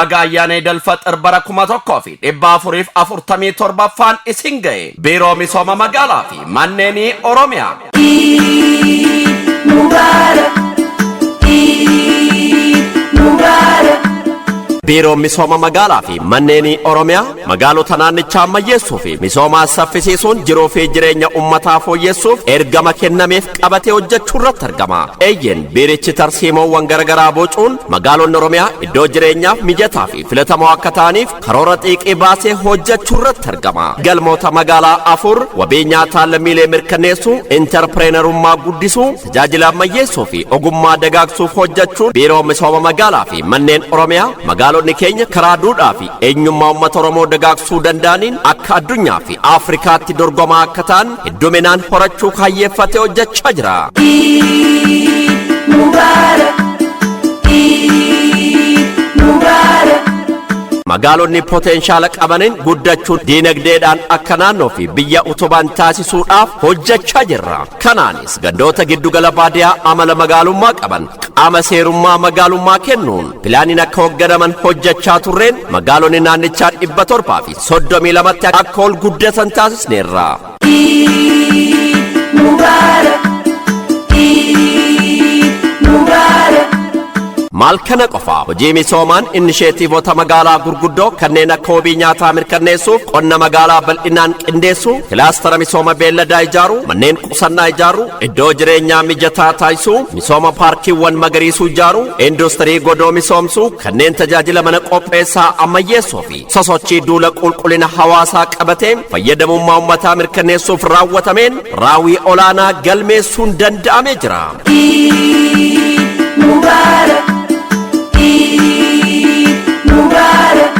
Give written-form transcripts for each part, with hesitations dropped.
Baga ayyaana Idil Faxir bara 1447ffaan isin ga'e. Biiroo Misooma Magaalaa fi Manneenii Oromiyaa. Eid Mubarak, Eid Mubarak. Biiroon Misooma Magaalaa fi Manneenii Oromiyaa magaalota naannichaa ammayyeessuu fi misoomaa saffisiisuun jiruu fi jireenya uummataa fooyyessuuf ergama kennameef qabatee hojjechuu irratti argama. Eeyyeen, biirichi tarsiimoowwan garaagaraa bocuun magaalonni Oromiyaa iddoo jireenyaaf mijataa fi filatamoo akka ta'aniif karoora xiiqii baasee hojjechuu irratti argama. Galmoota magaalaa afur: wabii nyaataa lammiilee mirkaneessuu, intarpireenarummaa guddisuu, tajaajila ammayyeessuu fi ogummaa dagaagsuuf hojjechuun Biiroo Misooma Magaalaa fi Manneen Oromiyaa magaalonni keenya karaa duudhaa fi eenyummaa uummata Oromoo dagaagsuu danda'aniin akka addunyaa fi Afrikaatti dorgomaa akka ta'an hedduminaan horachuu kaayyeeffatee hojjechaa jira. Eid Mubarak, Eid Mubarak. Magaalonni potenshaala qabaniin guddachuun diinagdeedhaan akka naannoo fi biyya utubaan taasisuudhaaf hojjechaa jirra. Kanaanis gandoota giddugala baadiyaa amala magaalummaa qaban qaama seerummaa magaalummaa kennuun pilaaniin akka hoogganaman hojjechaa turreen magaalonni naannichaa 732tti akka ol guddatan taasisneerra. Eid Mubarak, Eid Mubarak. Maal kana qofa, hojii misoomaan inisheetiivota magaalaa gurguddoo kanneen akka wabii nyaataa mirkaneessuuf qonna magaalaa bal'inaan qindeessuu, kilaastara misooma beelladaa ijaaruu, manneen qusannaa ijaaruu, iddoo jireenyaa mijataa taasisuu, misooma paarkiiwwan magariisuu ijaaruu, industirii godoo misoomsuu, kanneen tajaajila mana qopheessaa ammayyeessuu fi sosochii duula qulqullina hawaasaa qabatee fayyadamummaa uummataa mirkaneessuuf raawwatameen raawwii olaanaa galmeessuun danda'amee jira. Eid Mubarak, Eid Mubarak.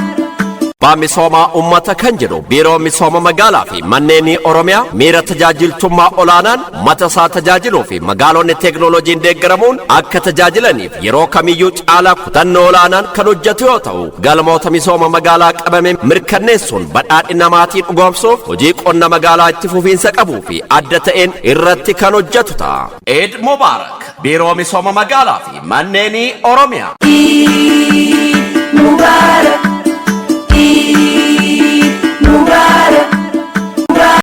Abbaa misoomaa uummata kan jedhu Biiroo Misooma Magaalaa fi Manneenii Oromiyaa miira tajaajiltummaa olaanaan uummata isaa tajaajiluu fi magaalonni teeknooloojiin deeggaramuun akka tajaajilaniif yeroo kamiyyuu caalaa kutannoo olaanaan kan hojjetu yoo ta'u, galmoota misooma magaalaa qabame mirkaneessuun badhaadhina maatii dhugoomsuuf hojii qonna magaalaa itti fufiinsa qabuu fi adda ta'een irratti kan hojjetu ta'a. Eid Mubaarak, Biiroo Misooma Magaalaa fi Manneenii Oromiyaa. Eid Mubarak, Eid.